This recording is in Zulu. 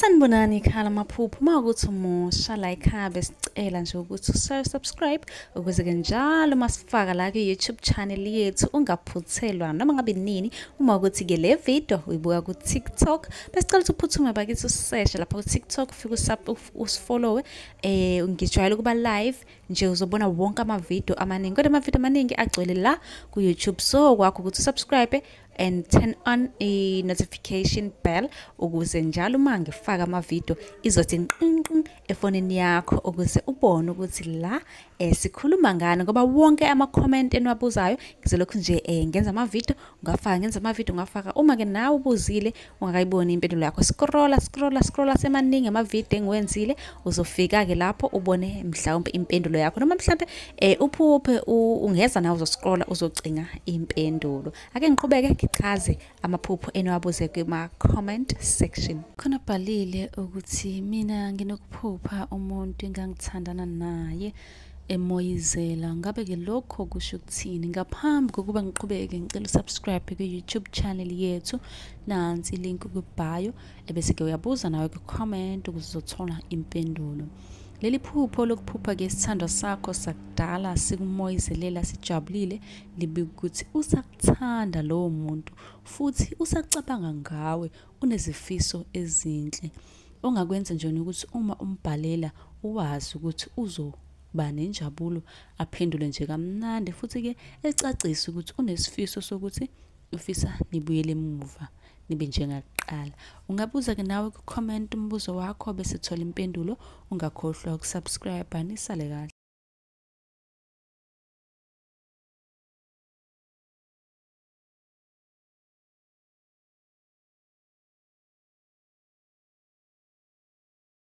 Sanibonani ekhaya lamaphupho. Uma ukuthi umusha la ekhaya besicela nje ukuthi usubscribe ukuze-ke njalo uma sifaka la kwi-YouTube channel yethu ungaphuthelwa noma ngabe nini. Uma ukuthi-ke le video uyibuka ku-TikTok, besicela ukuthi uphuthume bakithi useshe lapha ku-TikTok, ufike usifollowe. Ngijwayele ukuba live nje, uzobona wonke amavidiyo amaningi, kodwa amavidiyo amaningi agcwele la ku-YouTube. So kwakho ukuthi usubscribe and turn on i-notification bell ukuze njalo uma ngifaka amavidiyo izothi nqinqin efonini yakho, ukuze ubone ukuthi la sikhuluma ngani, ngoba wonke ama-comment eniwabuzayo ngizolokhu nje ngenza amavidiyo ungafaka, ngenza amavidiyo ungafaka. Uma-ke nawe ubuzile ungakayiboni impendulo yakho, scrolla scrolla scrolla, semaningi amavidiyo engiwenzile, uzofika-ke lapho ubone mhlawumbe impendulo yakho, noma mhlawumbe uphuphe ungeza nawe uzoscrolla uzocinga impendulo. Ake ngiqhubeke ngichaze amaphupho eniwabuze kuma-comment section. Khona bhalile ukuthi mina nginokuphupha umuntu engangithandana naye emoyizela. Ngabe-ke lokho kusho ukuthini? Ngaphambi kokuba ngiqhubeke, ngicela usubscribe kwi-YouTube channel yethu, nansi ilink kwi-bio, ebese-ke uyabuza nawe kwi-comment ukuze uzothola impendulo. Leli phupho lokuphupha-ke isithandwa sakho sakudala sikumoyizelela sijabulile libika ukuthi usakuthanda lowo muntu futhi usacabanga ngawe, unezifiso ezinhle. Ongakwenza nje ukuthi uma umbhalela uwazi ukuthi uzoba nenjabulo, aphendule nje kamnandi, futhi-ke ecacise ukuthi unesifiso sokuthi ufisa nibuyele emuva nibe njengakuqala. Ungabuza-ke nawe ku-comment umbuzo wakho bese thola impendulo. Ungakhohlwa ukusubscribe, nisale kahle.